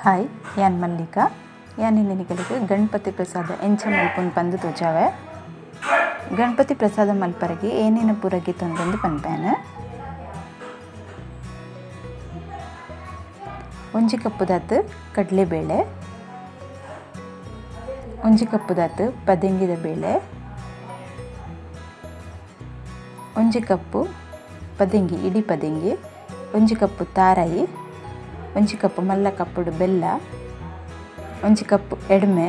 Hi, ಯಾನ್ ಮಲ್ಲಿಕಾ. ಯಾನ್ ನಿನಿಗಳಿಗೆ ಗಣಪತಿ ಪ್ರಸಾದ ಎಂಚ ಮಲ್ಪುನ್ ಪಂದು ತೋಜಾವೆ. ಗಣಪತಿ ಪ್ರಸಾದ ಮಲ್ಪರಗೆ ಏನೇನ ಪೂರಗೆ ತೊಂದೊಂದು ಪನ್ಪೇನ. ಒಂಜಿ ಕಪ್ಪುದಾತ್ ಕಡಲೆಬೇಳೆ, ಒಂಜಿ ಕಪ್ಪುದಾತ್ ಪದೆಂಗಿದ ಬೇಳೆ, ಒಂಜಿ ಕಪ್ಪು ಪದೆಂಗಿ ಇಡಿ ಪದೆಂಗಿ, ಒಂಜಿ ಕಪ್ಪು ತಾರಾಯಿ, ಒಂಜಿ ಕಪ್ಪು ಮಲ್ಲ ಕಪ್ಪುಡು ಬೆಲ್ಲ, ಒಂಜಿ ಕಪ್ಪು ಎಡ್ಮೆ,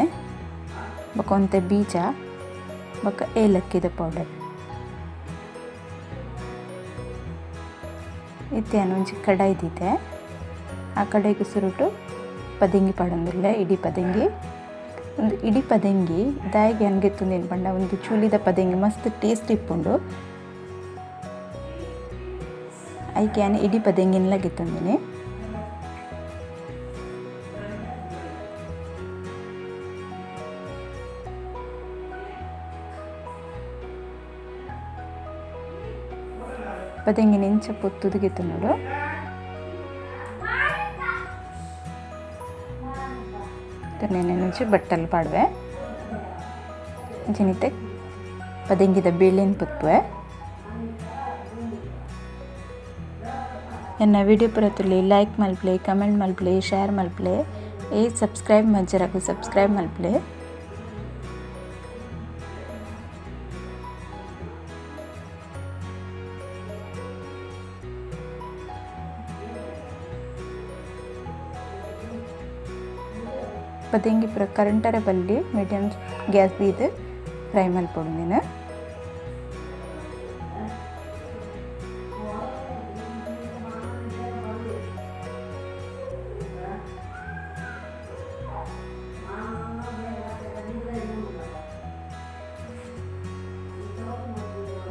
ಬೊಕ ಒಂತೆ ಬೀಜ, ಬೊಕ ಏಲಕ್ಕಿದ ಪೌಡರ್. ಇತ್ತೆ ಒಂಜಿ ಕಡಾಯಿ ದೀತೆ. ಆ ಕಡೆಗೆ ಸುರುಟು ಪದೆಂಗಿ ಪಾಡೊಂದುಲ್ಲೆ, ಇಡಿ ಪದೆಂಗಿ. ಒಂದು ಇಡಿ ಪದೆಂಗಿ ದಾಯಿಗೆ ಅನ್ಗೆತ್ತುಂದು ಪಂಡ ಒಂದು ಚೂಲಿದ ಪದೆಂಗಿ ಮಸ್ತ್ ಟೇಸ್ಟ್ ಇಪ್ಪುಂಡು. ಐಕೆ ಯಾನ್ ಇಡಿ ಪದೆಂಗಿನ್ಲ ಗೆತ್ತೊಂದಿನಿ. ಪದೆಂಗಿನ ಇಂಚ ಪೊತ್ತುದು ಗೆತ್ತೊನೊಡು. ನೆನೆಂಚಿ ಬಟ್ಟಲು ಪಾಡುವೆ. ಅಂಚೆನಿತ್ತೆ ಪದೆಂಗಿದ ಬೇಳೆನ್ ಪೊತ್ತುವೆ. ಎನ್ನ ವಿಡಿಯೋ ಪೂರ ತುಲಿ ಲೈಕ್ ಮಲ್ಪಲೆ, ಕಮೆಂಟ್ ಮಲ್ಪಲೆ, ಶೇರ್ ಮಲ್ಪಲೆ, ಏ ಸಬ್ಸ್ಕ್ರೈಬ್ ಮಜ್ಜರಗು ಸಬ್ಸ್ಕ್ರೈಬ್ ಮಲ್ಪಲೆ. ಪದೆಂಗಿ ಪೂರ ಕರೆಂಟರೆ ಬಲ್ಲಿ ಮೀಡಿಯಂ ಗ್ಯಾಸ್ ದೀದ್ ಫ್ರೈ ಮಲ್ಪೊಡು ನೀನು.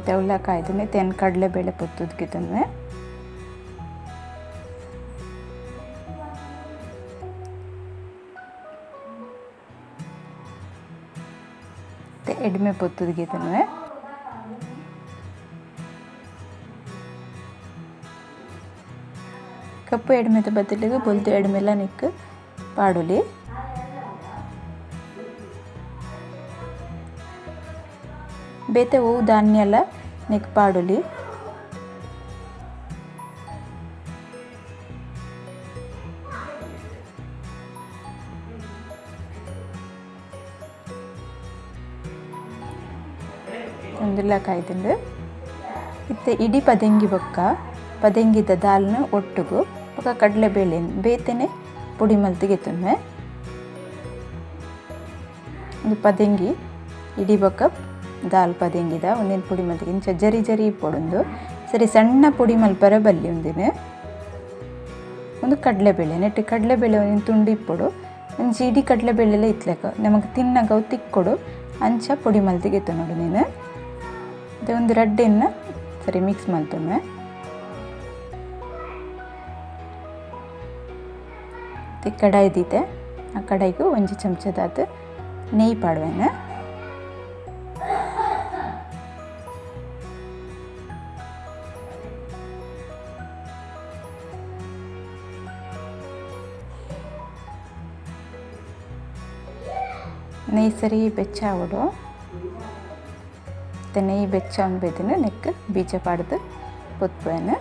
ತೆವಲ ಕಾಯ್ದನೆ ತೆನ್ ಕಡಲೆಬೇಳೆ ಪೊತ್ತುದ್ಗೆ ತಂದೆ. ಎಡ್ಮೆ ಪೊತ್ತುದ್ಗೆ ತನ್ವೆ. ಕಪ್ಪು ಎಡ್ಮೆದ ಬದಲಿಗೆ ಬೊಲ್ದು ಎಡ್ಮೆಲ ನಿಕ್ ಪಾಡೊಲಿ. ಬೇತೆ ಓವು ಧಾನ್ಯಲ ನಿಕ್ ಪಾಡೊಲಿ. ಒಂದುಲ್ಲ ಕಾಯ್ದುಂಡು. ಇತ್ತೆ ಇಡಿ ಪದೆಂಗಿ ಬೊಕ್ಕ ಪದೆಂಗಿದ ದಾಲ್ನ ಒಟ್ಟುಗು ಬೊಕ್ಕ ಕಡಲೆಬೇಳೆ ಬೇತೆನೆ ಪೊಡಿ ಮಲ್ತ್ ಗೆತ್ತೊನ್ವೆ. ಒಂದು ಪದೆಂಗಿ ಇಡಿ ಬೊಕ್ಕ ದಾಲ್ ಪದೆಂಗಿದ ಒಂದಿನ ಪೊಡಿ ಮಲ್ತ್ ಇಂಚ ಜರಿ ಜರಿ ಪೊಡೊಂದು ಸರಿ ಸಣ್ಣ ಪೊಡಿ ಮಲ್ಪರ ಬಲ್ಲಿ. ಒಂದಿನ ಒಂದು ಕಡಲೆಬೇಳೆ ನೆಟ್ಟು ಕಡಲೆಬೇಳೆ ಒಂದಿನ ತುಂಡು ಇಪ್ಪೊಡು. ಒಂಜಿ ಇಡೀ ಕಡಲೆಬೇಳೆಲ್ಲ ಇತ್ಲೆಕ ನಮಗೆ ತಿನ್ನಗ ಅವು ತಿಕ್ಕೊಡು ಅಂಚ ಪೊಡಿ ಮಲ್ತ್ ಗೆತ್ತೊನೊಡು ನೀನು. ಮತ್ತು ಒಂದು ರಡ್ಡೆಯನ್ನು ಸರಿ ಮಿಕ್ಸ್ ಮಲ್ತೊನ್ವೆ. ಮತ್ತು ಕಡಾಯಿ ದೀತೆ. ಆ ಕಡಾಯಿಗೂ ಒಂಜಿ ಚಮಚದಾತ್ ನೆಯ್ಯಿ ಪಾಡುವೆನು. ನೆಯ್ಯಿ ಸರಿ ಬೆಚ್ಚ ಆವೊಡು. ಮತ್ತು ನೆಯ್ಯಿ ಬೆಚ್ಚ ಆವೊಂದು ನೆಕ್ ಬೀಜ ಪಾಡ್ದು ಪೊತ್ಪುವೆನು.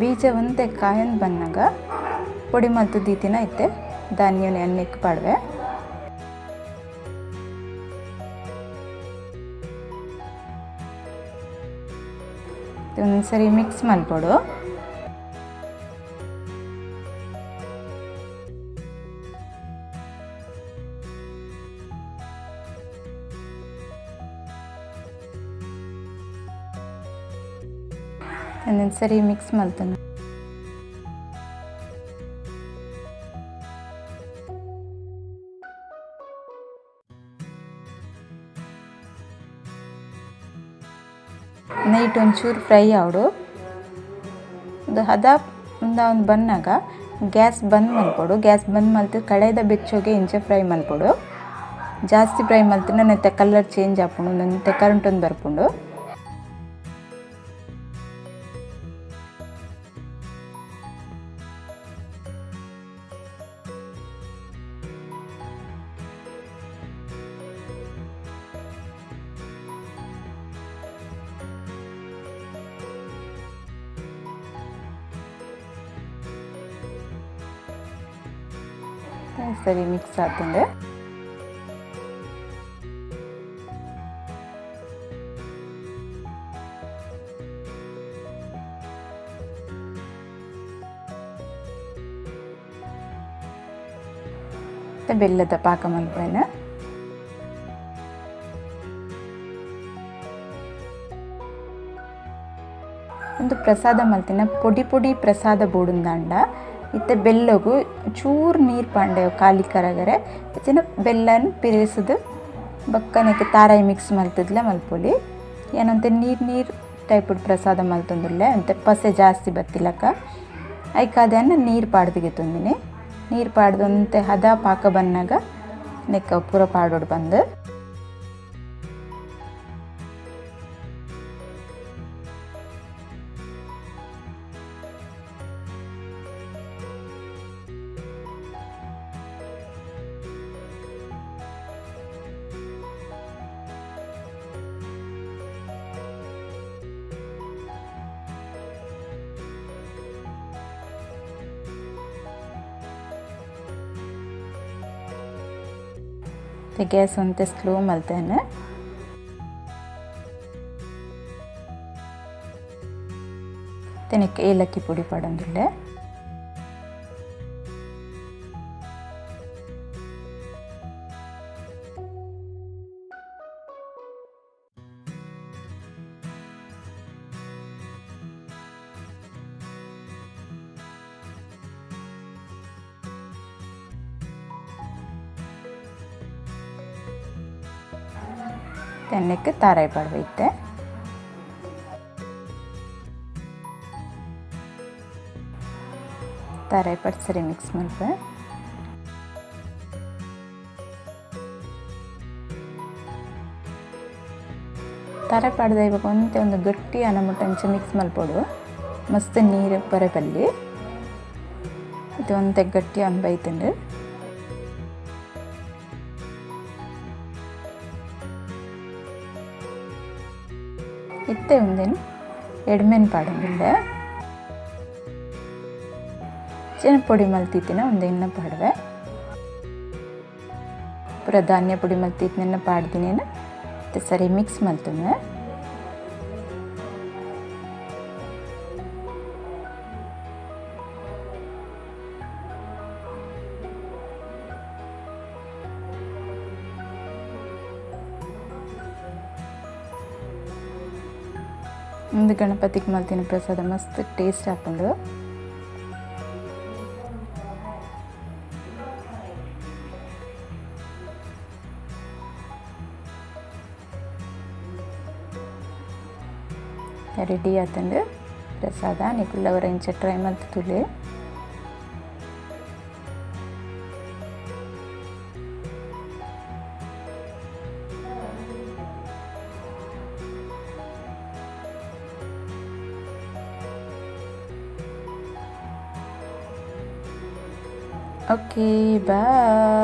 ಬೀಜ ಒಂತೆ ಕಾಯೊಂದು ಬನ್ನಗ ಪೊಡಿ ಮಲ್ತ್ ದೀತಿನ ಇತ್ತೆ ಧಾನ್ಯನ ನೆಕ್ ಪಾಡುವೆ. ಒಂದ್ಸರಿ ಮಿಕ್ಸ್ ಮಲ್ಪೊಡು. ಒಂದೊಂದು ಸರಿ ಮಿಕ್ಸ್ ಮಲ್ತೊನು. ನೈಟ್ ಒಂಚೂರು ಫ್ರೈ ಆವೊಡು. ಒಂದು ಹದ ಒಂದು ಬನ್ನಾಗ ಗ್ಯಾಸ್ ಬಂದ್ ಮಲ್ಪೊಡು. ಗ್ಯಾಸ್ ಬಂದ್ ಮಲ್ತ್ ಕಡೆದ ಬೆಚ್ಚೊಗೆ ಇಂಚ ಫ್ರೈ ಮಲ್ಪೊಡು. ಜಾಸ್ತಿ ಫ್ರೈ ಮಲ್ತಿನ ನೆತ್ತ ಕಲರ್ ಚೇಂಜ್ ಆಪುಂಡು, ಒಂತೆ ಕರಂಟೊಂದು ಬರ್ಪುಂಡು. ಸರಿ ಮಿಕ್ಸ್ ಆತುಂಡು. ಬೆಲ್ಲದ ಪಾಕ ಮಲ್ಪುವೆನ್. ಒಂದು ಪ್ರಸಾದ ಮಲ್ತಿನ ಪೊಡಿ ಪೊಡಿ ಪ್ರಸಾದ ಬೋಡುಂದಾಂಡ ಇತ್ತೆ ಬೆಲ್ಲಗು ಚೂರು ನೀರು ಪಾಂಡೆ ಖಾಲಿ ಕರಗರೆ ಇತ್ತಿನ ಬೆಲ್ಲನ್ ಪಿರೇಸದು ಬಕ್ಕನಕ್ಕೆ ತಾರಾಯಿ ಮಿಕ್ಸ್ ಮಲ್ತದ್ಲೆ ಮಲ್ಪೊಲಿ. ಏನಂತೆ ನೀರು ನೀರು ಟೈಪ್ ಪ್ರಸಾದ ಮಲ್ತೊಂದುಲ್ಲೆ ಅಂತೆ ಪಸೆ ಜಾಸ್ತಿ ಬತ್ತಿಲಕ್ಕ ಐಕಾದನ್ನು ನೀರು ಪಾಡ್ದಿಗೆ ತುಂದಿನಿ. ನೀರು ಪಾಡ್ದಂತೆ ಹದ ಪಾಕ ಬನ್ನಾಗ ನೆಕ್ಕ ಪೂರ ಪಾಡೋಡು ಬಂದು ಗ್ಯಾಸ್ ಒಂತೆ ಸ್ಲೋ ಮಲ್ತೇನೆ. ತೆನಕ್ಕೆ ಏಲಕ್ಕಿ ಪುಡಿ ಪಾಡೊಂದುಲ್ಲೆ. ತೆನ್ನಕ್ಕೆ ತಾರಾಯಿ ಪಾಡ್ಬೈತೆ. ತಾರಾಯಿ ಪಾಡ್ ಸರಿ ಮಿಕ್ಸ್ ಮಲ್ಪೆ. ತಾರಾಯಿ ಪಾಡ್ದ ಇವಾಗ ಒಂತೆ ಒಂದು ಗಟ್ಟಿ ಅನಮುಟ್ಟ ಅಂಚೆ ಮಿಕ್ಸ್ ಮಲ್ಪೊಡು. ಮಸ್ತ್ ನೀರು ಬರಬಲ್ಲಿ ಇದು ಒಂತೆ ಗಟ್ಟಿ ಅನ್ ಬೈತುಂಡು. ಇತ್ತೆ ಒಂದೇನು ಎಡ್ಮೆನ್ ಪಾಡೊಂದುಲ್ಲೆ. ಚೆನ್ನ ಪೊಡಿ ಮಲ್ತಿತ್ತಿನ ಒಂದೆಣ್ಣ ಪಾಡುವೆ. ಪೂರ ಧಾನ್ಯ ಪುಡಿ ಮಲ್ತಿತ್ತಿನ ಪಾಡ್ದಿನೇನು ಮತ್ತೆ ಸರಿ ಮಿಕ್ಸ್ ಮಲ್ತುಂದೆ. ಒಂದು ಗಣಪತಿಗೆ ಮಲ್ತಿನ ಪ್ರಸಾದ ಮಸ್ತ್ ಟೇಸ್ಟ್ ಆಪುಂಡು. ರೆಡಿ ಆತಂಡು ಪ್ರಸಾದ. ನಿಕುಲ್ಲವರ ಇಂಚ ಟ್ರೈ ಮಲ್ತುಲೆ. Okay, bye.